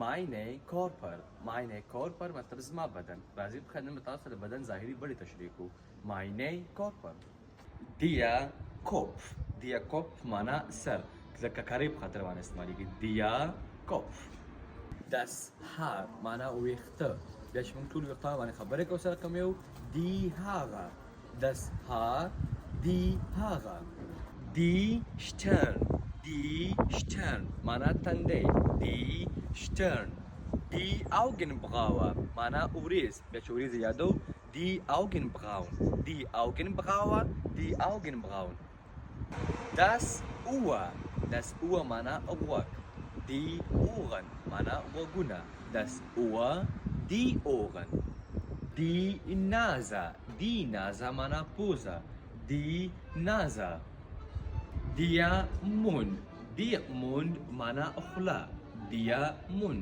Meine Körper، meine Körper مطلب زما بدن. راځي په خیر، نن به تاسو ته د بدن ظاهري بڼې تشریح کړو. Meine Körper. Der Kopf، der Kopf معنا سر، د ککرۍ په خاطر باندې استعمالیږي der Kopf. Das Haar معنا ویښته. بیا چې موږ ټول ویښتان باندې خبرې کوو سره کوم یو die Haare، das Haar، die Haare. Die Stirn، die Stirn معنا تندی، die Stirn. Die Augenbraue معنا اوریز. بیا چې اوریز یادو die Augenbrauen، die Augenbraue، die Augenbrauen. Das Ohr، das Ohr معنا غوږ، die Ohren معنا غوږونه، das Ohr، die Ohren. Die Nase، die Nase معنا پوزه، die Nase. Der Mund، der Mund معنا خوله، der Mund.